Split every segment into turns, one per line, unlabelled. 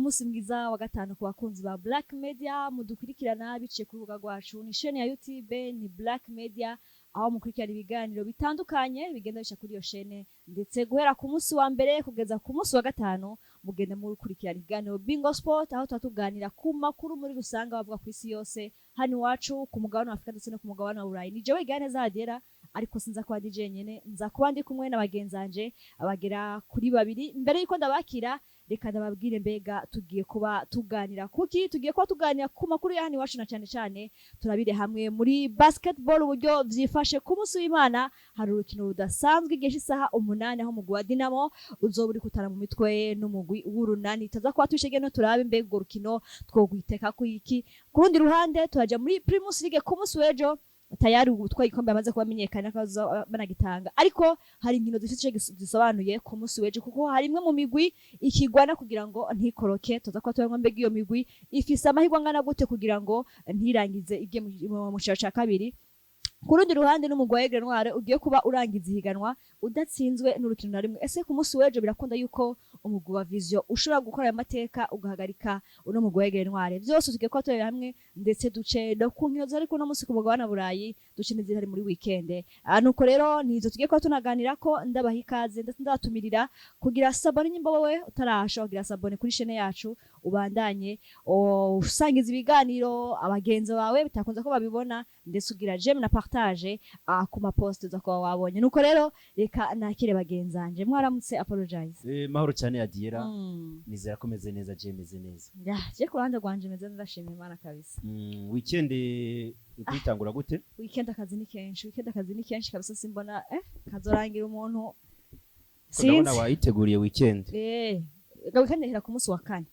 Umunsi mwiza wa gatanu ku bakunzi ba Black Media mudukurikirana biciye ku rubuga rwacu, ni chaîne ya YouTube, ni Black Media, aho mukurikirana ibiganiro bitandukanye bigenda bisha kuri iyo chaîne, ndetse guhera ku munsi wa mbere kugeza ku munsi wa gatanu mugenda mukurikirana ibiganiro Bingo Sport, aho tuba tuganira ku makuru muri rusange bavuga ku isi yose, hano iwacu ku mugabane wa Afurika ndetse no ku mugabane wa Burayi. Ni jewe Igane Zadera, ariko sinza kuba ndi jenyene, nza kuba ndi kumwe na bagenzanje abagera kuri babiri. Mbere yuko ndabakira, reka ndababwire mbega tugiye kuba tuganira kuki. Tugiye kuba tuganira ku makuru ya hano iwacu, na cyane cyane turabire hamwe muri basketball uburyo vyifashe. Ku munsi w'Imana hari urukino rudasanzwe igihe cy'isaha 8, aho umugwi wa Dinamo uzoba uri kutana mu mitwe n'umugwi w'Urunani. Tuza kuba twishege no turabe mbega urwo rukino twogwiteka ku iki. Ku rundi ruhande turaja muri Primus League. Ku munsi w'ejo tayari utwaye igikombe amaze kuba amenyekana ko banagitanga, ariko hari inkino zifite ico zisobanuye ku munsi w'ejo, kuko hari imwe mu migwi ikigwana kugira ngo ntikoroke. Tuza kuba tubona mbega iyo migwi ifise amahirwe angana gute kugira ngo ntirangize ige mu cicaro ca kabiri. Ku rundi ruhande n'umugwi wa Aigle Noir ugiye kuba urangiza ihiganwa udatsinzwe n'urukino na rimwe. Ese ku munsi w'ejo birakunda yuko umugwi wa Vision ushobora gukora ayo mateka ugahagarika uno mugwi wa Aigle Noir? Vyose tugiye kuba turebera hamwe, ndetse duce no ku nkino zari kuno munsi ku mugabane wa Burayi, duce n'izihari muri weekend. Nuko rero nizo tugiye kuba tunaganirako. Ndabaha ikaze, ndetse ndabatumirira kugira s'abonner nyimba wowe utarasha kugira s'abonner kuri chaîne yacu, ubandanye usangiza ibiganiro abagenzi bawe bitakunze ko babibona, ndetse ugira j'aime na partage ku ma post uza kuba wabonye. Nuko rero reka nakire bagenzanje. Mwaramutse, Apologize?
Mahoro cyane, Adiera. Nizera ko meze neza, je meze neza.
Ya, je ku ruhande rwanje meze neza, ndashima Imana kabisa.
Weekend kuyitangura gute?
Weekend akazi ni kenshi, weekend akazi ni kenshi kabisa. Simbona kazorangira umuntu.
Ko ndabona
Sinzi.
wayiteguriye weekend.
Weekend ihera ku munsi wa kane.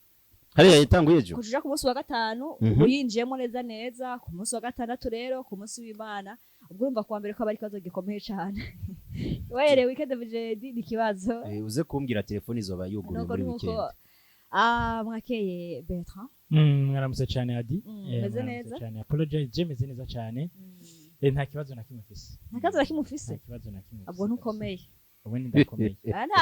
Hariya yatanguye ejo.
Kuja ku munsi wa gatanu uyinjiyemo neza neza, ku munsi wa gatandatu rero, ku munsi w'Imana, ubwo urumva kuwa mbere ko aba ari ikibazo gikomeye cane. Wahereye weekend jeudi ni ikibazo.
Uze kumbwira, telefone izoba yuguruye
Nuko
muri
nuko.
weekend.
Mwakeye, Bertrand?
Mwaramutse cyane, Adi.
Meze
Mwaramutse
neza?
cyane, Apologize. Je meze neza cyane. Nta kibazo na kimwe mfise.
Nta kibazo na kimwe ufise?
Nta kibazo na kimwe mfise
Ubwo
kabisa.
ntukomeye.
Ubu ndakomeye.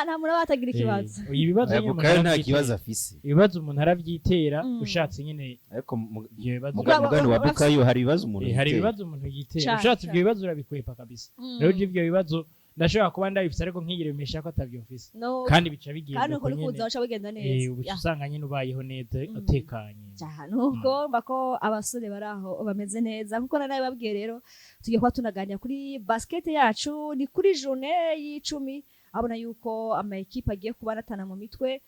Nta muntu aba atagira ikibazo.
Ibibazo
Aya
nyine umuntu
Bukayo nta
aravyitera.
kibazo afise.
Ibibazo umuntu aravyitera. Ushatse nyine
Ariko
ibyo bibazo
mugani wa Bukayo, hari ibibazo umuntu
Hari
yitera.
ibibazo umuntu yitera.
Cane,
Ushatse
cane.
ibyo bibazo urabikwepa kabisa. Rero je ibyo bibazo ndashobora kuba ndabifise, ariko nkiyiremesha ko atabyo mfise.
No.
Kandi bica bigenda
Kandi
uko
uko nikuza
nyene.
uca bigenda neza.
Uca
Ya.
usanga nyine ubayeho neza, utekanye.
Cyane, nuko mba ko abasore bari aho bameze neza nkuko nari nabibabwiye. Rero tugiye kuba tunaganira kuri basket yacu, ni kuri journée y'icumi, abona yuko ama ekipe agiye kuba anatana mu mitwe.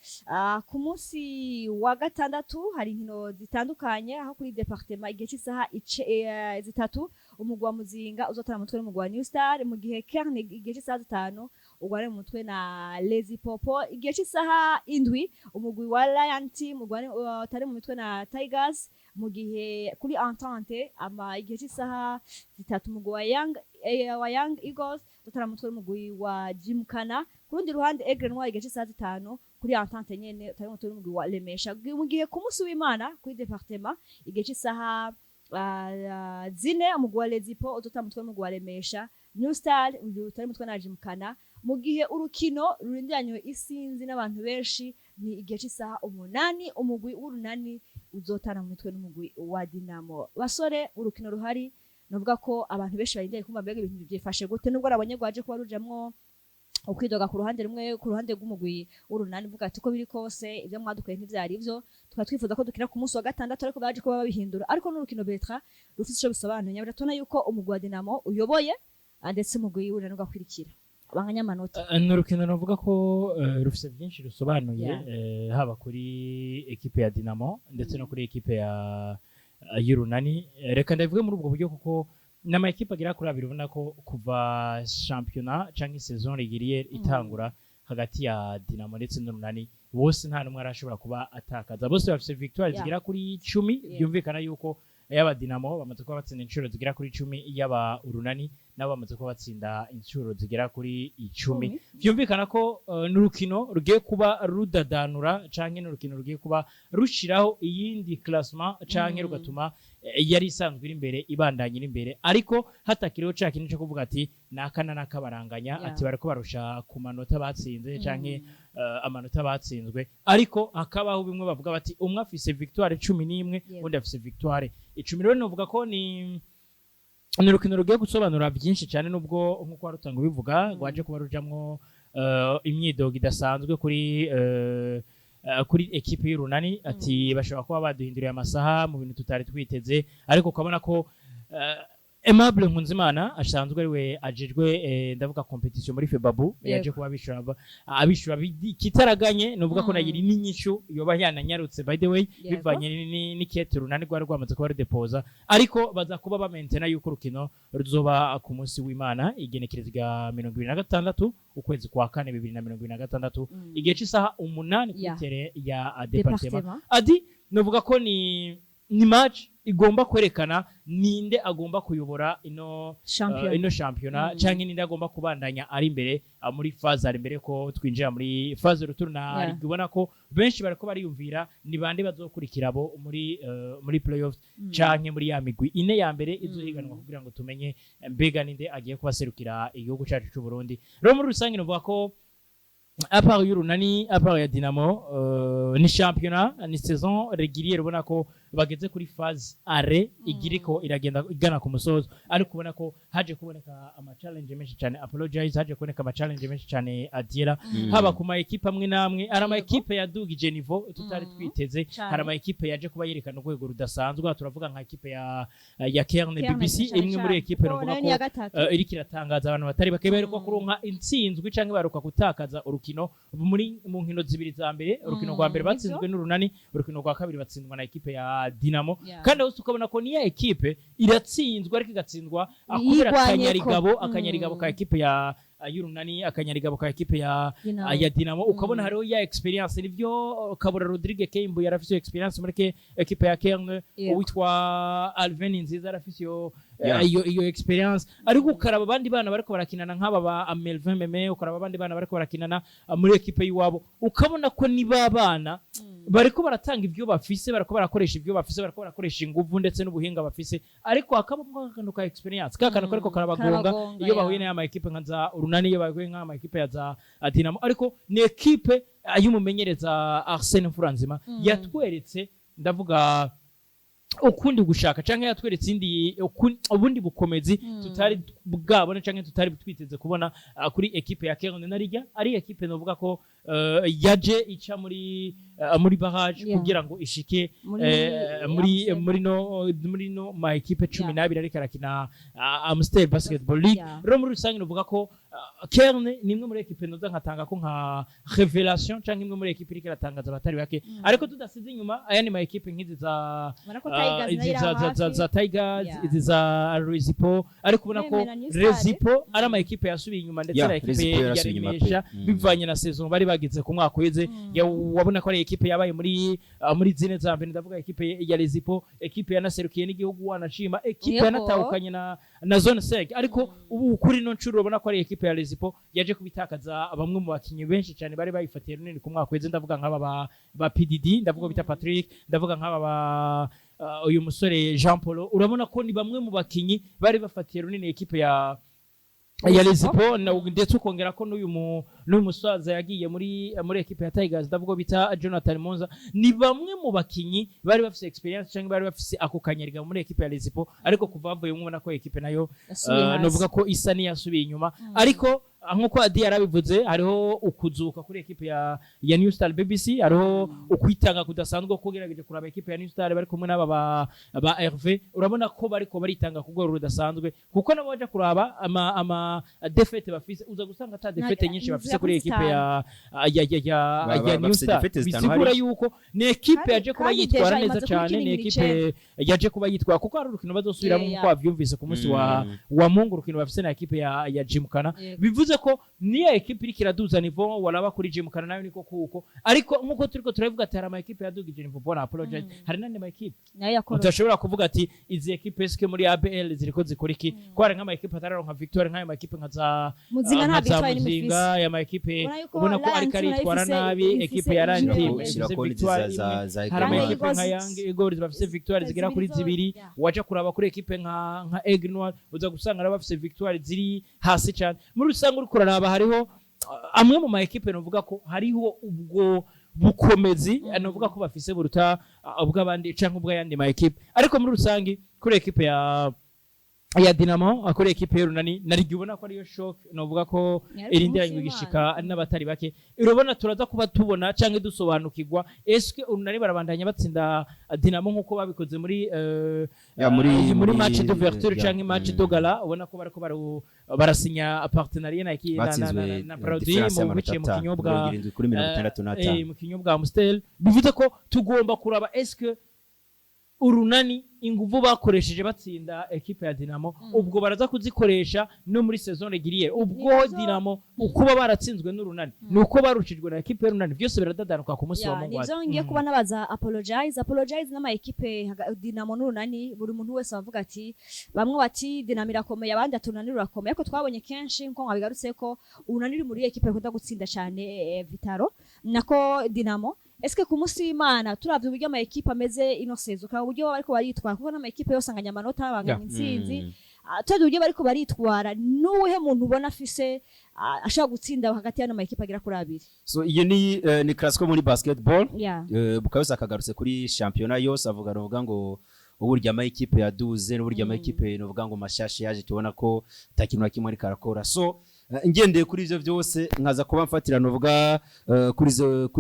Ku munsi wa gatandatu hari inkino zitandukanye, aho kuri département igihe cy'isaha 3 umugwi wa Muzinga uzotana mu mutwe n'umugwi wa New Star, mu gihe Kern igihe cy'isaha 5 ugwane mu mutwe na Lazy Popo. Igihe cy'isaha 7 umugwi wa Lion Team ugwane utari mu mitwe na Tigers, mu gihe kuri Entente ama igihe cy'isaha 3 umugwi wa Young Eagles utara mu mutwe n'umugwi wa Gymkhana. Ku rundi ruhande Aigle Noir igihe cy'isaha 5 kuri Entente nyene utari mu mutwe n'umugwi wa Lemesha, mu gihe ku munsi w'Imana kuri département igihe cy'isaha 4 umugwi wa Lezipo uzotara mu mutwe n'umugwi wa Remesha, New Star utari mu mutwe na Gymkhana, mu gihe urukino rurindiranywe isinzi n'abantu benshi ni igihe cy'isaha 8 umugwi w'Urunani uzotana mu mitwe n'umugwi wa Dinamo. Basore, urukino ruhari nuvuga ko abantu benshi barindiriye kumva mbega ibintu byifashe gute, nubwo nabonye rwaje kuba rujamwo ukwidoga ku ruhande rumwe, ku ruhande rw'umugwi w'Urunani, uvuga ati uko biri kose ibyo mwadukoreye ntivyari ivyo, tukaba twifuza ko dukina ku munsi wa gatandatu, ariko baje kuba babihindura. Ariko n'urukino, Bertrand, rufite ico bisobanuye. Nyabura tubona yuko umugwi wa Dinamo uyoboye, ndetse umugwi w'Urunani ugakurikira banganya amanota.
Ni urukino navuga ko rufise byinshi rusobanuye, haba kuri ekipe ya Dinamo ndetse no kuri ekipe ya y'Urunani. Reka ndabivuge muri ubwo buryo, kuko n'ama ekipe agera kuri abiri ubona ko kuva shampiyona canke saison régulière itangura, hagati ya Dinamo ndetse n'Urunani, bose nta n'umwe arashobora kuba atakaza. Bose bafise victoire zigera kuri 10. Byumvikana yuko yaba Dinamo bamaze kuba batsinda inshuro zigera kuri 10, yaba Urunani Nabo bamaze kuba batsinda inshuro zigera kuri 10. Vyumvikana ko n'urukino rugiye kuba rudadanura canke n'urukino rugiye kuba rushiraho iyindi classement canke rugatuma yari isanzwe iri imbere ibandanya iri imbere, ariko hatakiriho ca kintu cyo kuvuga ati naka na naka baranganya, ati bariko barusha ku manota batsinze canke amanota batsinzwe, ariko hakabaho bimwe bavuga bati umwe afise victoire 11, undi afise victoire 10. Rero novuga ko ni urukino rugiye gusobanura byinshi cyane, nubwo nk'uko wari utanga ubivuga rwaje kuba rujamwo imyidogo idasanzwe kuri ekipe y'Urunani, ati bashobora kuba baduhinduriye amasaha mu bintu tutari twiteze. Ariko ukabona ko Aimable Nkunzimana asanzwe ariwe ajejwe ndavuga competition muri FEBABU yaje kuba abishura kitaraganye. Nuvuga ko nayiri n'inyishu yoba yananyarutse, by the way, bivanye n'ikete Urunani rwari rwamaze kuba rudepoza, ariko baza kuba bamentena yuko urukino ruzoba ku munsi w'Imana, igenekerezo rya 26 ukwezi kwa kane 2026, igihe cy'isaha 8 kuri terrain ya département.
Département.
Adi novuga ko ni match igomba kwerekana ninde agomba kuyobora ino
Champion.
Ino shampiyona canke ninde agomba kubandanya ari imbere muri phase ari imbere ko twinjira muri phase retour na ligue. Ubona ko benshi bariko bariyumvira ni bande bazokurikira abo muri playoffs canke muri ya migwi ine ya mbere izohiganwa kugira ngo tumenye mbega ninde agiye kubaserukira igihugu cacu c'u Burundi. Rero muri rusange novuga ko à part y'Urunani, à part ya Dinamo, ni championnat, ni saison régulière ubona ko bageze kuri phase aller igiriko iragenda igana ku musozo, ariko ubona ko haje kuboneka ama challenge menshi cyane, apologize, haje kuboneka ama challenge menshi cyane adiera haba ku ma ekipe amwe n'amwe. Hari ama ekipe yadugije niveau tutari twiteze, hari ama ekipe yaje kuba yerekana urwego rudasanzwe. Aha turavuga nka ekipe ya Kerne
Kerne
BBC,
cane
imwe muri
cane.
ekipe
Kuko
novuga
nayo
ko
ni iya gatatu.
Iriko iratangaza abantu batari bake. Baheruka kuronka intsinzwi canke baheruka gutakaza urukino muri mu nkino zibiri za mbere. Urukino rwa mbere batsinzwe n'Urunani, urukino rwa kabiri batsindwa na ekipe ya Dinamo. Kandi aho ukabona ko niya ekipe iratsinzwe, ariko igatsindwa kubera
Yigwanyeko.
akanyarigabo, akanyarigabo ka ekipe ya y'Urunani, akanyarigabo ka ekipe ya
Dinamo.
Ya Dinamo. Ukabona hariho ya experience, nivyo Kabura Rodrigue Kembo yarafise iyo experience muri ke ekipe ya Kerne, uwitwa Alvin Nziza arafise iyo iyo experience, ariko ukaraba abandi bana bariko barakinana nk'aba ba Melvin Meme, ukaraba abandi bana bariko barakinana muri ekipe y'iwabo, ukabona ko ni ba bana bariko baratanga ibyo bafise, bariko barakoresha ibyo bafise, bariko barakoresha inguvu ndetse n'ubuhinga bafise, ariko hakabamo akantu ka experience, ka kantu kariko karabagonga
Karabagonga,
iyo bahuye n'aya ma ekipe nka za Urunani, iyo bahuye nk'aya ma ekipe ya za Dinamo. Ariko ni ekipe y'umumenyereza Arsene Mfuranzima yatweretse, ndavuga ukundi gushaka canke yatweretse indi ubundi bukomezi tutari bwabone canke tutari twiteze kubona kuri ekipe ya Kerne. Narijya ari ekipe novuga ko yaje ica muri barrage kugira ngo ishike
muri
muri
Amstel.
muri no ma ekipe cumi n'abiri ariko arakina Amstel Basketball League. Rero muri rusange novuga ko Kerne ni imwe muri ekipe noza nkatanga ko nka révélation canke imwe muri ekipe iriko iratangaza abatari bake, ariko tudasize inyuma ayandi ma ekipe nk'izi za
Ubona ko Tigers
izi
nayo iri
za
hafi.
za Tigers, izi za Rezipo, ariko ubona ko
Même na New Star.
Rezipo ari ama ekipe yasubiye inyuma, ndetse na ekipe
Rezipo
ya
yarasubiye inyuma pe.
Remesha bivanye na saison bari bagize ku mwaka uheze. Wabona ko ari ekipe yabaye muri zine za mbere. Ndavuga ekipe ya Rezipo, ekipe yanaserukiye n'igihugu, wanashima ekipe yanatahukanye na zone 5, ariko ubu kuri no nshuro urabona ko ari ekipe ya Rezipo yaje kubitakaza bamwe mu bakinyi benshi cyane bari bayifatiye runini ku mwaka uheze. Ndavuga nk'aba ba PDD, ndavuga bita Patrick, ndavuga nk'aba ba uyu musore Jean Paul. Urabona ko ni bamwe mu bakinyi bari bafatiye runini ekipe ya Rezipo, ndetse ukongera ko n'uyu musaza yagiye muri ekipe ya Tigers, ndavuga bita Jonathan Monza. Ni bamwe mu bakinyi bari bafise experience cyangwa bari bafise ako kanyariga muri ekipe ya Rezipo, ariko kuva bavuye mubona ko ekipe nayo
Yasubiye hasi.
novuga ko isa n'iyasubiye inyuma. Ariko nkuko Adi yarabivuze, hariho ukuzuka kuri ekipe ya New Star BBC, hariho ukwitanga kudasanzwe. Ko ugerageje kuraba ekipe ya New Star bari kumwe n'aba ba Hervé, urabona ko bariko baritanga ku rwego rudasanzwe, kuko nabo baja kuraba ama défaites bafise, uza gusanga ata défaites nyinshi bafise kuri ekipe ya ya New
Bafise
Star.
défaites zitanu
Bisigura
hariya.
yuko ni ekipe yaje kuba
Kandi
yitwara
déjà
neza
imaze kuba
cyane, ni
ikina
ekipe yaje kuba yitwara, kuko hari urukino bazosubiramo nkuko wavyumvise ku munsi wa Mungu, urukino bafise na ekipe ya Jimkana. Bivuze Bivuze ko niyo ekipe iriko iraduza niveau, waraba kuri Gymkhana nayo niko kuko, ariko nkuko turiko turavuga ati hari ama ekipe yadugije niveau, bona apologize, hari n'andi ma ekipe
Nayo yakora.
Udashobora kuvuga ati izi ekipe eske muri ABL ziriko zikora iki, ko hari nk'ama ekipe atararonka victoire, nk'ayo ma ekipe nka za
Muzinga nta
nka za
victoire n'imwe ifise.
Muzinga, aya ma ekipe
Ubona yuko
ubona ko ariko
Lion
aritwara
ifise-
nabi.
ifise
Ekipe ya Lion
ijoro.
Team
Shira
ifise
konti
victoire
za
imwe.
za
Hari ama
Young
ekipe nka
Eagles.
Young Eagles bafise victoire zigera kuri
zibiri
zibiri. Waja kuraba kuri ekipe nka Aigle Noir, uza gusanga nabo bafise victoire ziri hasi cyane. Muri rusange uriko uraraba, hariho amwe mu ma ekipe novuga ko hariho ubwo bukomezi, novuga ko bafise buruta ubw'abandi canke ubw'ayandi ma ekipe. Ariko muri rusange kuri ekipe ya Dinamo, kuri ekipe y'Urunani, naryo ubona ko ariyo choc, novuga ko
Yari
irindiranye
ku munsi
igishika
w'Imana.
n'abatari bake. Urabona turaza kuba tubona canke dusobanukirwa eske Urunani barabandanya batsinda Dinamo nkuko babikoze muri
Ya, muri-
muri match d'ouverture
ya,
canke match de gala. Ubona ko bariko barasinya partenariat na
Batsinzwe
na Produit
différence
mu
y'amanota
biciye mu
atanu,
kinyobwa
75-65.
Mu kinyobwa Amstel. Bivuze ko tugomba kuraba eske Urunani inguvu bakoresheje batsinda ekipe ya Dinamo, ubwo baraza kuzikoresha no muri saison régulière, ubwo Dinamo ukuba baratsinzwe n'Urunani ni uko barushijwe na ekipe y'Urunani, byose biradadanuka ku munsi wa
Ya,
Mungu.
nivyo ngiye kuba nabaza apologize apologize n'ama ekipe Dinamo n'Urunani. Buri muntu wese avuga ati, bamwe bati Dinamo irakomeye, abandi ati Urunani rurakomeye, ariko twabonye kenshi nko mwabigarutse ko Urunani ruri muri ekipe ikunda gutsinda cyane Vitaro nako Dinamo. Eske ku munsi w'Imana, turavye uburyo ama ekipe ameze ino saison, ukaba uburyo bariko baritwara, kuko n'ama ekipe yose anganya amanota, banganya intsinzi. Turavye uburyo bariko baritwara, nuwuhe muntu ubona afise ashobora gutsinda hagati y'ano ma ekipe agera kuri abiri?
So iyo ni classico muri basketball. Bukayo Saka agarutse kuri shampiyona yose, avuga, aravuga ngo uburyo ama ekipe yaduze n'uburyo ama ekipe novuga ngo mashasha yaje, tubona ko nta kintu na kimwe ariko arakora. So ngendeye kuri ivyo byose, nkaza kuba mfatira novuga kuri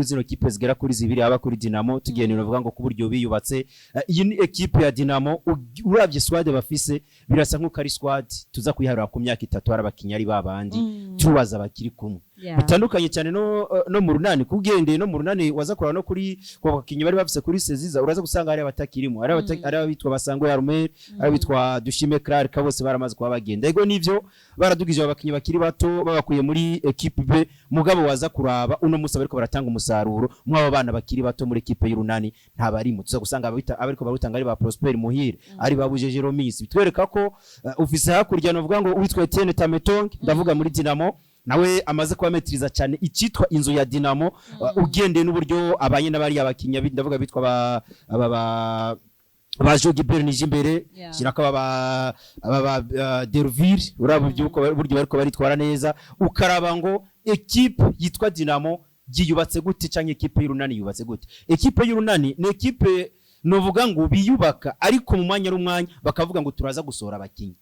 zino kipe zigera kuri zibiri, haba kuri Dinamo tugenda novuga ngo ku buryo biyubatse. Iyi ni ekipe ya Dinamo, uravye squad bafise, birasa nkuko ari squad tuza kuyiharura ku myaka 3 hari abakinyi ari babandi, tubaza bakiri kumwe. Bitandukanye cyane no mu Runani. Kugendeye no mu Runani, waza kuraba no kuri ku bakinyi bari bafise kuri Seziza, uraza gusanga hari abatakirimo, hari hari abitwa Basangwe Armel, hari abitwa Dushime Clark, bose baramaze kuba bagenda. Ego nivyo, baradugije abakinyi bakiri bato babakuye muri equipe B, mugabo waza kuraba uno munsi bariko baratanga umusaruro mw'abo bana bakiri bato muri equipe y'Urunani ntabarimo. Tuza gusanga ababita abariko barutanga ari ba Prosper Muhire, ari ba Bujeje Romis. Bitwereka ko ufise hakurya novuga ngo witwa Etienne Tametong, ndavuga muri Dinamo, nawe amaze kuba maîtriza cyane icyitwa inzu ya Dinamo. Ugendeye n'uburyo abanye n'abari abakinya, ndavuga bitwa ba aba ba Jogi Bernije imbere, shirako aba ba Derville, uraba ubyuko buryo bariko baritwara neza, ukaraba ngo equipe yitwa Dinamo yiyubatse gute canke equipe y'Urunani yubatse gute. Equipe y'Urunani ni equipe novuga ngo biyubaka, ariko mu mwanya n'umwanya bakavuga ngo turaza gusohora abakinyi.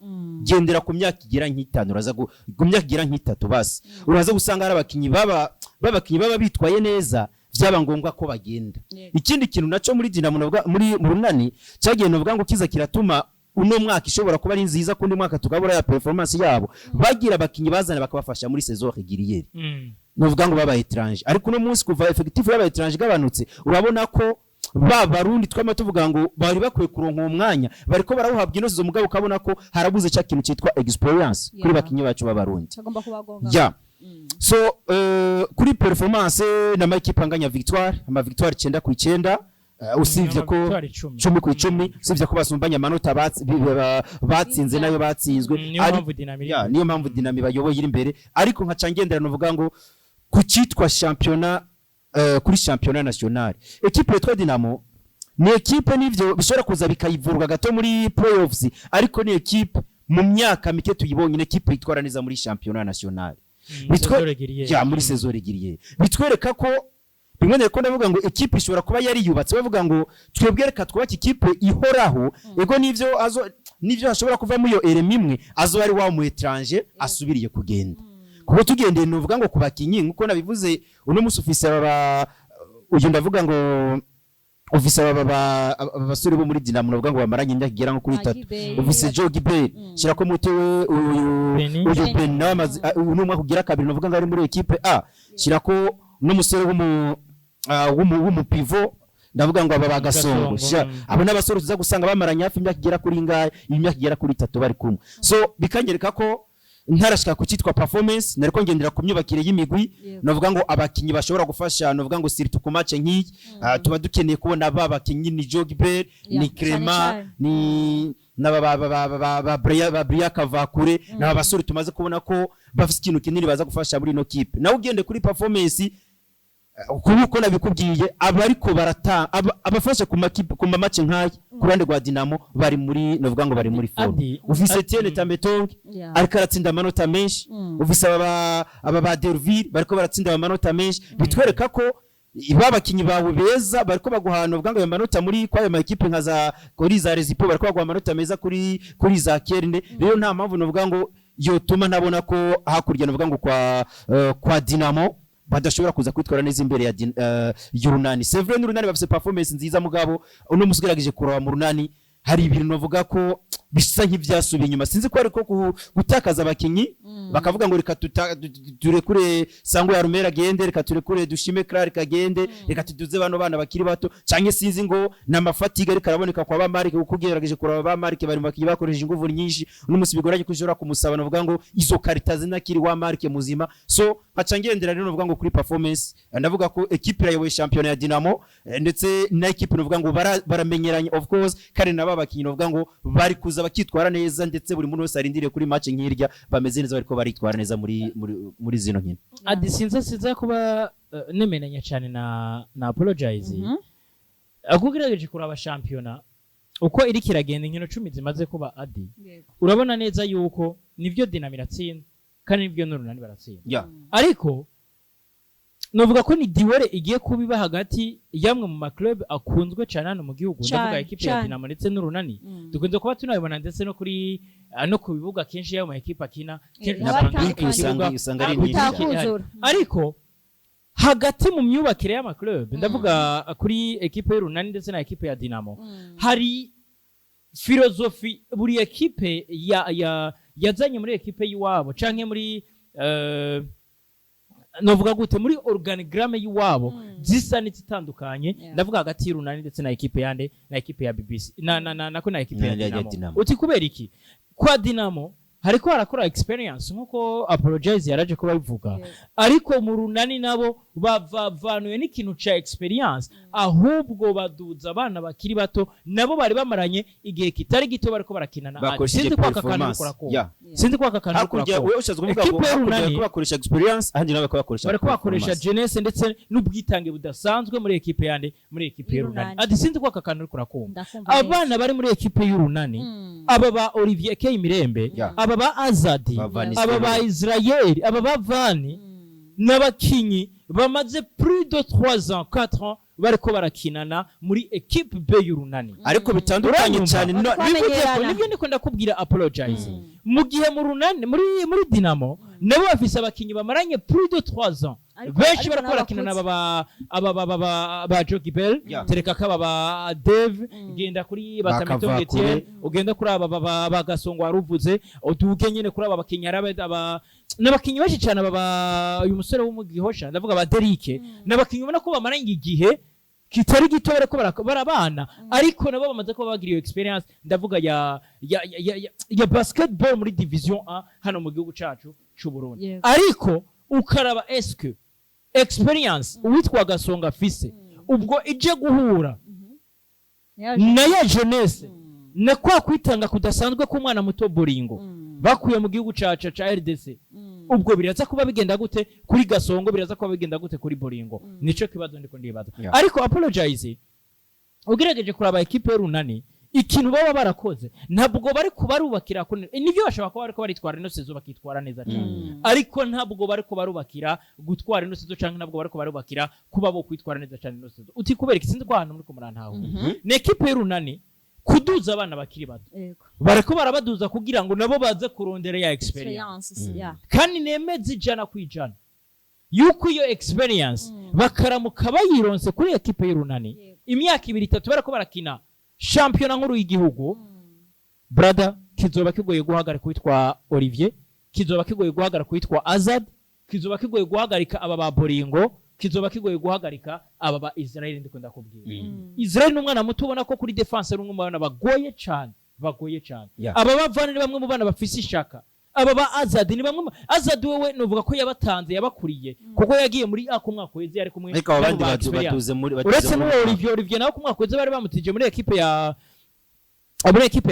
Gendera ku myaka igera nk'itanu, uraza ku myaka igera nk'itatu basi, uraza gusanga hari abakinyi baba bitwaye neza, byaba ngombwa ko bagenda. Ikindi kintu naco muri Dinamo navuga muri mu Runani cyagiye novuga ngo kiza kiratuma uno mwaka ishobora kuba ari nziza, kundi mwaka tukabura ya performance yabo, bagira abakinyi bazana bakabafasha muri saison régulière, novuga ngo baba étranger. Ariko uno munsi kuva effectif y'aba étranger igabanutse, urabona ko ba Barundi twama tuvuga ngo bari bakwiye kuronka uwo mwanya bariko barawuhabwa ino saison, mugabo ukabona ko harabuze cya kintu cyitwa experience kuri bakinyi bacu b'Abarundi.
Agomba kubagonga.
Ya, so kuri performance n'ama ekipe anganya victoire, ama victoire 9-9, usibye ko
Victoire 10.
10-10, usibye ko basumbanya amanota, batsinze nayo batsinzwe.
Niyo mpamvu Dinamo iri
Ya,
imbere.
niyo mpamvu Dinamo bayoboye iri imbere. Ariko nkaca ngendera novuga ngo ku cyitwa shampiyona, kuri shampiyona nationale, ekipe yitwa Dinamo ni ekipe nivyo bishobora kuza bikayivurwa gato muri playoffs, ariko ni ekipe mu myaka mike tuyibonye, ni ekipe yitwara neza muri shampiyona nationale.
Saison régulière.
Ya, muri saison régulière bitwereka ko bimwe nariko ndavuga ngo ekipe ishobora kuba yariyubatse, bavuga ngo twebwe reka twubake ikipe ihoraho. Ego nivyo, azo nivyo hashobora kuvamo iyo eremi imwe azo ari wa mu étranger asubiriye kugenda, kuko tugendeye nuvuga ngo ku bakinyi nkuko nabivuze, uno musi ufise aba uyu, ndavuga ngo ufise aba basore bo muri Dinamo, navuga ngo bamaranye imyaka igera nko kuri 3. Ufise Joe Gibert, shirako mutewe uyu
Benny.
Uyu
Benny.
Ben nawe amaze uyu ni umwaka ugira kabiri navuga ngo ari muri ekipe A, shirako n'umusore w'umu pivot, ndavuga ngo aba bagasongo.
Gasongo,
Sha, abo n'abasore tuza gusanga bamaranye hafi imyaka igera kuri ingahe, imyaka igera kuri 3 bari kumwe. So bikanyereka ko Ntarashika ku cyitwa performance, nariko ngendera ku myubakire y'imigwi. Novuga ngo abakinyi bashobora gufasha, novuga ngo surtout ku match nk'iyi, tuba dukeneye kubona ba bakinyi ni Jogibert, ni
cane
Clement,
cane.
ni n'aba ba Bria, ba Bria Kavakure, n'aba basore tumaze kubona ko bafite ikintu kinini baza gufasha muri ino kipe. Nawe ugende kuri performance, kuba uko nabikubwiye, abariko barata abafasha ku makipe, ku ma match nk'aya, ku ruhande rwa Dinamo bari muri, novuga ngo bari muri forme. Ufise Etienne Tametonge ariko aratsinda amanota menshi, ufise aba ba Derville bariko baratsinda amanota menshi, bitwereka ko ba bakinyi bawe beza bariko baguhana, uvuga ngo ayo manota muri kwayo ma ekipe nka za kuri za Rezipo, bariko baguha amanota meza kuri za Kerne. Rero nta mpamvu novuga ngo yotuma ntabona ko hakurya, novuga ngo kwa Dinamo badashobora kuza kwitwara neza imbere ya y'Urunani. C'est vrai, n'Urunani bafise performance nziza, mugabo uno musi ugerageje kuraba mu Runani hari ibintu novuga ko bisa nk'ivyasubiye inyuma. Sinzi ko ariko gutakaza abakinyi, bakavuga ngo reka turekure Sango ya Rumera agende, reka turekure Dushime Clark agende, reka tuduze bano bana bakiri bato, canke sinzi ngo n'ama fatigue ariko araboneka kwa ba Marike, kuko ugerageje kuraba ba Marike bari mu bakinyi bakoresheje inguvu nyinshi. Uno musi bigoranye ko ushobora kumusaba, novuga ngo izo qualité zinakiri wa Marike muzima. So nkaca ngendera rero, novuga ngo kuri performance, ndavuga ko equipe irayoboye shampiyona ya Dinamo, ndetse na equipe novuga ngo baramenyeranye of course, kandi naba bakinyi novuga ngo bari kuza bakitwara neza, ndetse buri muntu wese arindiriye kuri match nk'irya bameze neza, bariko baritwara neza muri zino nkino.
Adi, sinza kuba nemeranya cyane na Apologize. Akugerageje kuraba shampiyona uko iriko iragenda, inkino 10 zimaze kuba, Adi, urabona neza yuko nivyo Dinamo iratsinda kandi nivyo n'Urunani baratsinda, ariko novuga ko ni duel igiye kuba iba hagati y'amwe mu ma club akunzwe cyane hano mu gihugu, ndavuga ekipe ya Dinamo ndetse n'Urunani. Dukunze kuba tunabibona ndetse no kuri no ku bibuga kenshi y'ayo ma ekipe akina kenshi,
Haba
usanga
hatandukanye.
ikibuga
Usanga ari nyinshi
cyane.
Utakuzura.
Ariko hagati mu myubakire y'ama club, ndavuga kuri ekipe y'Urunani ndetse na ekipe ya Dinamo, hari philosophie buri ekipe ya yazanye muri ekipe y'iwabo, canke muri novuga gute, muri organigramme y'iwabo, zisa n'izitandukanye. Ndavuga hagati y'Urunani ndetse na ekipe yande, na ekipe ya BBC na nako na ekipe ya
Na- ya
Dinamo.
Dinamo.
Uti kubera iki? Kwa Dinamo hariko harakora experience nkuko Apologize yaraje kuba bivuga, ariko mu Runani nabo bavavanuye n'ikintu ca experience, ahubwo baduza abana bakiri bato nabo bari bamaranye igihe kitari gito bariko barakinana.
Bakoresheje
Sinzi ko aka kantu
performance.
uriko urakora. Sinzi ko aka kantu uriko
Hakurya
urakora.
wewe ushatse kuvuga ngo
Ekipe
hakurya
y'Urunani
bariko bakoresha experience, ahandi nabo bariko bakoresha
bariko bakoresha
performance.
jeunesse ndetse n'ubwitange budasanzwe muri ekipe yande, muri ekipe y'Urunani.
Y'Urunani.
Ati sinzi ko aka kantu uriko urakumva.
Ndakumva neza.
Abana bari muri ekipe y'Urunani, aba ba Olivier K Mirembe, aba ba Azadi,
Ba Van
aba ba Israel, aba ba Vani, n'abakinyi bamaze plus de 3 ans, 4 ans bariko barakinana muri equipe B y'Urunani.
Ariko bitandukanye
Uranyumva?
cyane
Bariko
Bivuze ko
bamenyerana.
nibyo ndiko ndakubwira, Apologize. Mu gihe mu Runani, muri Dinamo nabo bafise abakinyi bamaranye plus de 3 ans, benshi
Ariko
bariko
nabo
barakinana,
bakuze.
aba ba Jogi Bell, tereka ko aba ba Dave, genda kuri Batamito
Bakavakure.
Etienne, ugenda kuri aba ba Gasongo waruvuze, uduge nyene kuri aba bakinyi, aba n'abakinyi benshi cyane, aba uyu musore wo mu Gihosha, ndavuga ba Derike, n'abakinyi ubona ko bamaranye igihe kitari gito bariko barabana, ariko nabo bamaze kuba bagira iyo experience, ndavuga ya basketball muri division A hano mu gihugu cacu c'u Burundi. Ariko ukaraba, eske experience uwitwa Gasonga afise ubwo ije guhura na ya jeunesse na kwa kwitanga kudasanzwe k'umwana muto Boringo bakuye mu gihugu cacu ca RDC, ubwo biraza kuba bigenda gute kuri Gasongo? Biraza kuba bigenda gute kuri Boringo? Nico kibazo ndiko ndibaza. Ariko Apologize, ugerageje kuraba ekipe y'Urunani, ikintu baba barakoze, ntabwo bari kubarubakira nibyo bashobora kuba bariko baritwara ino saison bakitwara neza cyane, ariko ntabwo bariko barubakira gutwara ino saison, canke ntabwo bariko barubakira kuba bo kwitwara neza cyane ino saison. Uti kubera iki? Sinzi ko ahantu muri ko murantaho. Ni ekipe y'Urunani kuduza abana bakiri bato, bariko barabaduza kugira ngo nabo baze kurondera ya experience.
Experience, yeah.
Kandi nemeza 100% yuko iyo experience bakaramuka bayironse kuri ekipe y'Urunani, imyaka 2, 3 barako barakina shampiyona nkuru y'igihugu, brother, kizoba kigoye guhagarika uwitwa Olivier, kizoba kigoye guhagarika uwitwa Azad, kizoba kigoye guhagarika aba ba Boringo, kizoba kigoye guhagarika aba ba Israel. Ndiko ndakubwira, Israel ni umwana muto ubona ko kuri defense ari umwe mu bana bagoye cyane, bagoye cyane. Aba bavana ni bamwe mu bana bafise ishaka. Aba ba Azad ni bamwe Azad wewe novuga ko yabatanze, yabakuriye, kuko yagiye muri A ku mwaka uheze, yari kumwe
Ariko abo
n'abo
bandi
ba experience.
baduze muri baduze
Uretse
muri
n'uwo Olivier nawe ku mwaka uheze bari bamutije muri ekipe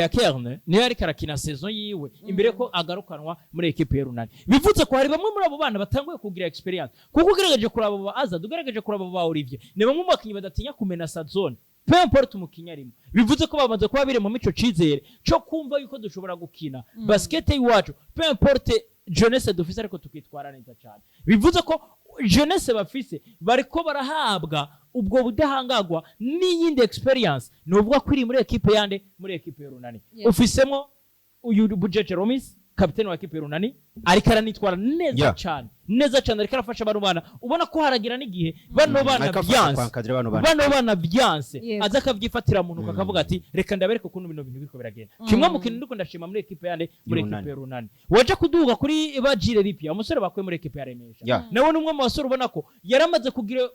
ya Kerne, niyo yariko arakina saison yiwe imbere ko agarukanwa muri ekipe y'Urunani. Bivuze ko hari bamwe muri abo bana batanguye kugira experience, kuko ugerageje kuraba abo ba Azad, ugerageje kuraba abo ba Olivier, ni bamwe mu bakinyi badatinya kumenasa zone, peu importe umukinyi arimo. Bivuze ko bamaze kuba biri mu mico cizere cyo kumva yuko dushobora gukina basket y'iwacu, peu importe jeunesse dufise, ariko tukitwara neza cyane. Bivuze ko jeunesse bafise bariko barahabwa ubwo budahangagwa n'iyindi experience, ni uvuga ko iri muri ekipe yande? Muri ekipe y'Urunani. Ufisemo uyu Bujeje Romis, kapiteni wa ekipe y'Urunani, ariko aranitwara neza cyane, neza cyane, ariko arafasha bano bana. Ubona ko haragira n'igihe bano bana
Ariko afasha
byanse,
kwankadira bano bana.
Bano bana byanse, aza akavyifatira mu ntoki, akavuga ati: "Reka ndabereke ukuntu bino bintu biriko biragenda." Kimwe mu kintu ndiko ndashima muri ekipe yande? Muri
Y'Urunani.
ekipe y'Urunani, waje kuduga kuri Bajire Ripia, umusore bakuye muri ekipe ya Remesha, nawe ni umwe mu basore ubona ko yaramaze kugira,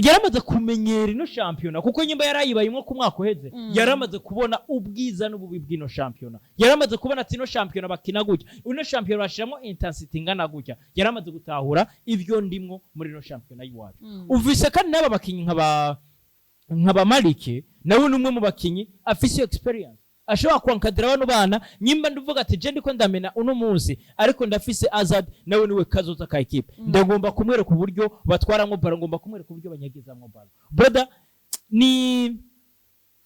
yaramaze kumenyera ino shampiyona, kuko nyimba yarayibayimwo ku mwaka uheze, yaramaze kubona ubwiza n'ububi bw'ino shampiyona, yaramaze kubona ati: "Ino shampiyona bakina gutya, ino shampiyona bashiramo intensity ingana gutya." Yaramaze gutahura ibyo ndimwo muri ino shampiyona y'iwacu. Uvise kandi n'aba bakinyi nkaba Malike, nawe ni umwe mu bakinyi afise iyo experience, ashobora kwankadira bano bana. Nyimba ndivuga ati: "Je ndiko ndamena uno munsi, ariko ndafise Azad, nawe niwe kazoza ka ekipe, ndagomba kumwereka uburyo batwaramwo ballon, ngomba kumwereka uburyo banyagizamwo ballon." Brother, ni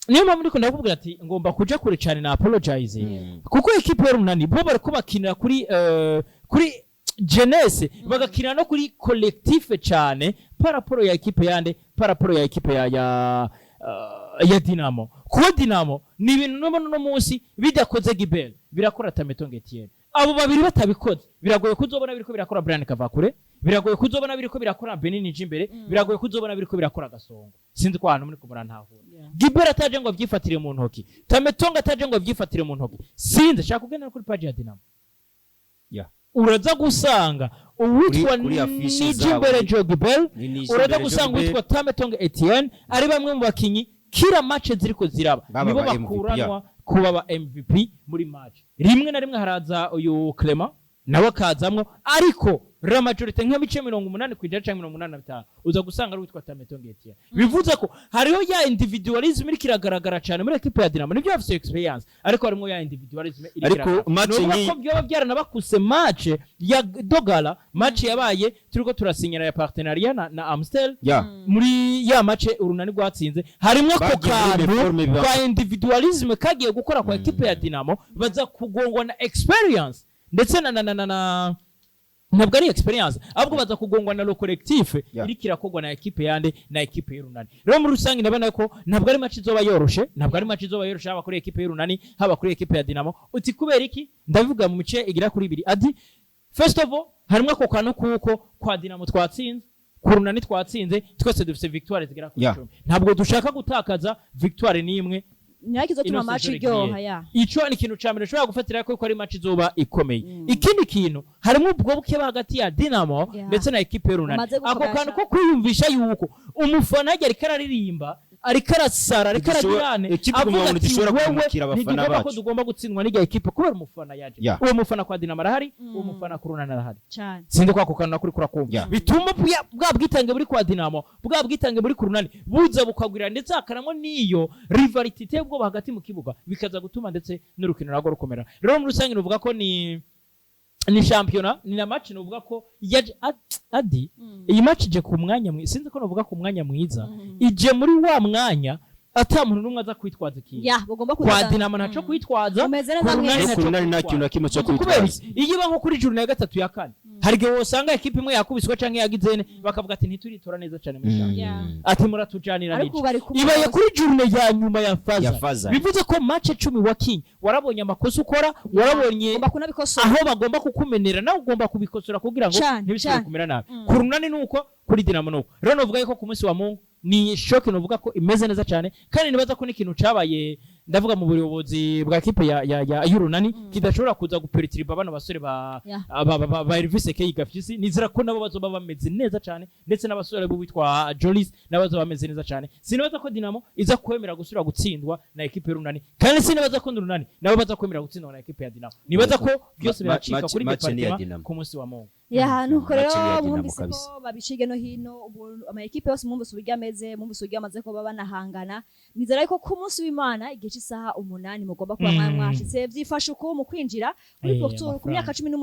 niyo mpamvu ndiko ndakubwira ati ngomba kuja kure cyane na apologize, kuko ekipe y'Urunani bo bariko bakinira kuri jeunesse, bagakina no kuri collectif cyane par rapport ya ekipe yande? Par rapport ya ekipe ya Dinamo. Kuba Dinamo ni ibintu nubona uno munsi bidakoze Gibel, birakora Tametonge Etienne. Abo babiri batabikoze, biragoye kuzobona biriko birakora Brian Kavakure, biragoye kuzobona biriko birakora Benin imbere, biragoye kuzobona biriko birakora Gasongo. Sinzi ko ahantu muri ko murantahura. Gibel ataje ngo avyifatire mu ntoki, Tametonga ataje ngo avyifatire mu ntoki, sinzi. Shaka kugenda kuri page ya Dinamo, uraza gusanga uwitwa
Kuri affiche
Nijimbere
zabo.
Jogibel,
Ni
uraza
Nijimbere
gusanga
Jogibel.
uwitwa Tametonga Etienne, ari bamwe mu bakinyi kira match ziriko ziraba
Baba
nibo
ba MVP,
bakuranwa kuba ba MVP muri match. Rimwe na rimwe haraza uyu Clement nawe akazamwo, ariko la majorité, nk'abice 80% cyangwa 85, uza gusanga ari uwitwa Tametonga Etienne. Bivuze ko hariho ya individualism iriko iragaragara cyane muri equipe ya Dinamo. Nibyo, bafise experience, ariko harimo ya individualism iriko
Ariko
iragaragara.
match
Novuga ko byoba byaranabakuse match ya Dogala, match yabaye turiko turasinyira ya partenariat na Amstel. Muri ya match Urunani rwatsinze, harimwo ako
Bagiye muri
kantu
méforme
ka individualism kagiye gukora kwa equipe ya Dinamo, baza kugongwa na experience ndetse na ntabwo ari experience, ahubwo baza kugongwa na le collectif iriko irakorwa na equipe yande? Na equipe y'Urunani. Rero muri rusange ndabona ko ntabwo ari match izoba yoroshe, ntabwo ari match izoba yoroshe, haba kuri equipe y'Urunani, haba kuri equipe ya Dinamo. Uti kubera iki? Ndabivuga mu mice igira kuri ibiri. Adi, first of all, harimo ako kantu kuko kwa Dinamo twatsinze, ku Runani twatsinze, twese dufise victoire zigera kuri 10. Ntabwo dushaka gutakaza victoire n'imwe
Nyaki izotuma
ino
match
saison
iryoha.
igiye. Ico ni ikintu ca mbere ushobora gufatira ko ari match izoba ikomeye. Ikindi kintu, harimo ubwo bukeba hagati ya Dinamo ndetse na ekipe y'Urunani.
Bamaze
Ako
gukomera
kantu
cane.
ko kwiyumvisha yuko umufana yagiye ariko araririmba, ariko arasara, ariko aragirane,
Ekipe
avuga
iguma
ati:
ntishobora
"Wewe,
guhemukira abafana
ntitugomba ko
bacu."
tugomba gutsindwa n'irya ekipe kubera umufana yaje." Uwo mufana kwa Dinamo arahari, uwo mufana ku Runani arahari.
Cyane.
Sinzi ko ako kantu nakuri kurakumva. Bituma bwa bwitange buri kwa Dinamo, bwa bwitange buri ku Runani buza bukagwira, ndetse hakanamo n'iyo rivalité iteye ubwoba hagati mu kibuga, bikaza gutuma ndetse n'urukino narwo rukomera. Rero muri rusange nuvuga ko ni shampiyona, ni na match nuvuga ko yaje adi iyi match ije ku mwanya mwiza, sinzi ko nuvuga ku mwanya mwiza, ije muri wa mwanya ata muntu n'umwe aza kwitwaza ikintu.
Ya, bagomba
Kwa
kuza.
Dinamo ntaco kwitwaza,
Umeze
ku
neza
Runani
mwese.
No
ntaco
ku Runani nta kintu na kimwe cyo
Kubera
kwitwaza.
iki? Iyo iba nko kuri journée ya gatatu, ya kane, hari igihe wosanga ekipe imwe yakubiswe canke yagize ne, bakavuga ati: "Ntituritora neza cane muri shampiyona," ati: "Muratujanira."
Ariko
N'iki
ubu bari kumwe
ibaye
bose.
kuri journée ya nyuma ya faza,
Ya faza.
bivuze ko match 10 wakinye, warabonye amakosa ukora, warabonye
Ugomba kunabikosora.
aho bagomba kukumenera, nawe ugomba kubikosora kugira ngo
Cane,
ntibisubire
cane.
kumera nabi. Ku Runani nuko, kuri Dinamo nuko. Rero novuga yuko ku munsi wa Mungu ni choc, novuga ko imeze neza cyane, kandi nibaza ko n'ikintu cabaye. ndavuga mu buyobozi bwa ekipe ya y'Urunani, kidashobora kuza guperturba bano basore ba ba Elvis Kay Gafyisi. Nizera ko nabo bazoba bameze neza cyane, ndetse n'abasore bo witwa Jolis nabo bazoba bameze neza cyane. Sinibaza ko Dinamo iza kwemera gusubira gutsindwa na ekipe y'Urunani, kandi sinibaza ko Urunani nabo baza kwemera gutsindwa na ekipe ya Dinamo. Nibaza ko byose biracika kuri
Match ni iya
département
Dinamo.
ku munsi wa Mungu.
Ya, nuko
Match
rero
ni iya Dinamo
mwumvise
kabisa.
ko babicige no hino. Ubu ama ekipe yose mwumvise uburyo ameze, mwumvise uburyo amaze kuba banahangana. Nizera ko ku munsi w'Imana igihe cy'isaha 8 mugomba kuba mwashitse. Byifashe uko mu kwinjira kuri pourtour: ku
amafaranga.
myaka 18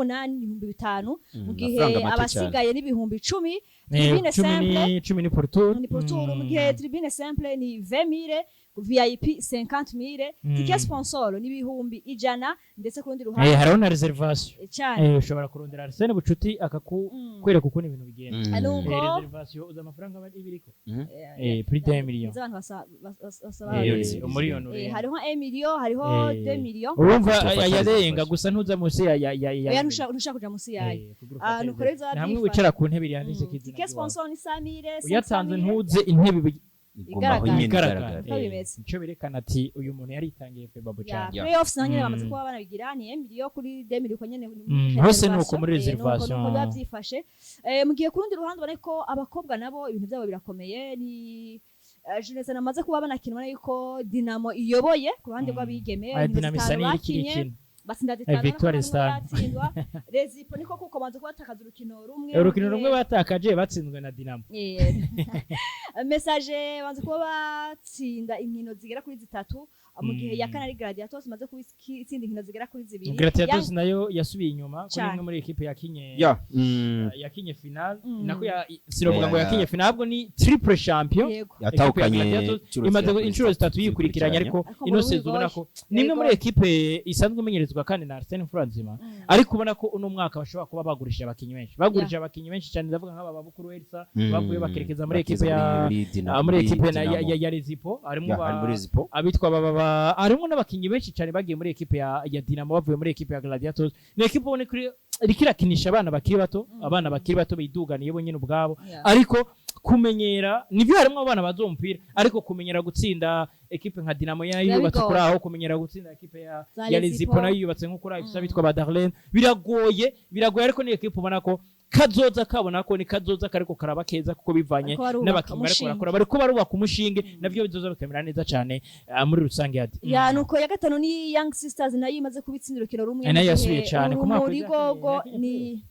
5000, mu gihe
Amafaranga make cyane.
abasigaye n'10,000. Tribune
10
simple
ni 10 ni pourtour.
Ni pourtour, mu gihe tribune simple ni 20,000, VIP 50,000, ticket sponsor ni 100,000, ndetse ku rundi ruhande
Hariho na réservation.
Cyane.
Ushobora kurondera Arsene Bucuti akakwereka ukuntu ibintu bigenda.
Nuko
Réservation uza amafaranga aba ibiriko plus d'un million.
Izo abantu basaba
Miliyoni zibiri.
Umuriyoni urenga.
Hariho 1 million, hariho 2 million.
Urumva
Tufata
ayarenga
réservation.
gusa ntuza munsi ya
Oya, ntushaka kuja munsi yayo.
Kugira ufate
Nuko rero
réservation. Ni hamwe
bizoba
wicara ku ntebe yanditse
Mm.
izina
Ticket
ry'iwawe.
sponsor ni 100,000.
Uyatanze ntuze intebe
Igumaho
Igaragara.
nyene
igaragara.
igaragara.
Uko bimeze.
Nico berekana ati uyu muntu yaritangiye Febabu
Ya
cyane.
playoffs naho nyene bamaze kuba banabigira ni 1 million kuri 2 million, uko nyene ni muri
Hose nuko muri
réservation.
réservation.
Nuko biba byifashe. Mu gihe ku rundi ruhande ubona ko abakobwa nabo ibintu byabo birakomeye, ni Jeunesse namaze kuba banakina, ubona yuko Dinamo iyoboye ku ruhande rw'abigeme.
Aya
Inkino
Dinamo isa
zitanu
n'iriko
bakinye
irikina.
batsinda zitanu,
Victoire
ariko nta
Star.
n'umwe baratsindwa. Rezipo niko kuko banze kubatakaza urukino rumwe.
Urukino rumwe batakaje batsinzwe na Dinamo.
Message banze kuba batsinda inkino zigera kuri zitatu, mu gihe ya kane ari Gladiators imaze kuba itsinda inkino zigera kuri zibiri.
Gladiators nayo yasubiye inyuma kuri
Cane.
imwe muri ekipe yakinye
Ya.
Yakinye final. Nako sinovuga ngo yakinye final, ahubwo ni triple champion.
Yego.
Yatahukanye
Ekipe ya Gladiators
inshuro
imaze
zigera kuri
inshuro zitatu yikurikiranya, ariko
Ariko
ino
ngo
saison ubona
bigoye.
ko ni imwe muri
Bigoye.
ekipe isanzwe imenyerezwa kandi na Arsene Mfuranzima, ariko ubona ko uno mwaka bashobora kuba bagurishije abakinyi benshi, bagurishije abakinyi benshi cyane. Ndavuga nk'aba babukuru Elsa bavuye bakerekeza muri
Bakeza
ekipe ya
muri Dinamo,
muri ekipe
Dinamo.
ya Rezipo harimo
Ya, hari muri Zipo.
abitwa baba harimo n'abakinyi benshi cyane bagiye muri ekipe ya Dinamo bavuye muri ekipe ya Gladiators. Ni ekipe ubona ko iriko irakinisha abana bakiri bato, abana bakiri bato biduganiye bo nyine ubwabo, ariko kumenyera nibyo, harimo abana bazi umupira, ariko kumenyera gutsinda ekipe nka Dinamo yayo yubatse
Biba
kuri aho, kumenyera gutsinda ekipe ya
Za
ya
Rezipo.
Rezipo nayo yubatse nko kuri aho ifise abitwa ba Darlene, biragoye, biragoye. Ariko ni ekipe ubona ko kazoza kabona ko ni kazoza kariko karaba keza, kuko bivanye
Bariko barubaka
n'abakinyi bariko
umushinge.
barakora, bariko barubaka umushinge, navyo bizoza bikamera neza cane muri rusange yadi.
Ya, nuko ya gatanu ni Young Sisters, nayo imaze kuba itsinda urukino rumwe,
Nayo
mu gihe
yasubiye cane ku mwaka
Urumuri
uheze
gogo
yakinye
ni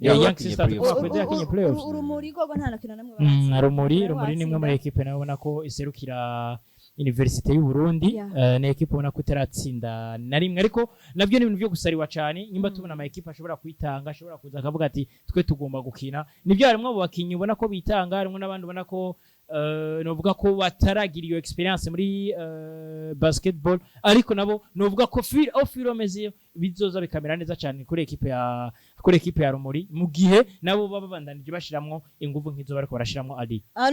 Ya, Young
Yakinye
Sisters ku
playoffs.
mwaka uheze yakinye playoffs.
Urumuri gogo nta nakino namwe baratsinda.
Rumuri
Bari
Rumuri ni imwe muri
batsinda.
ekipe nayo ubona ko iserukira Université y'u Burundi. Ni ekipe ubona ko itaratsinda na rimwe, ariko nabyo ni ibintu byo gusariwa cyane nyimba tubona ama ekipe ashobora kwitanga, ashobora kuza akavuga ati twe tugomba gukina. Nibyo, harimo abo bakinyi ubona ko bitanga, harimo n'abandi ubona ko novuga ko bataragira iyo expérience muri basketball, ariko nabo novuga ko fil au fur et à mesure bizoza bikamera neza cyane kuri ekipe ya Rumuri, mu gihe nabo baba babandanije bashiramwo inguvu nk'izo bariko barashiramwo ari
Ah,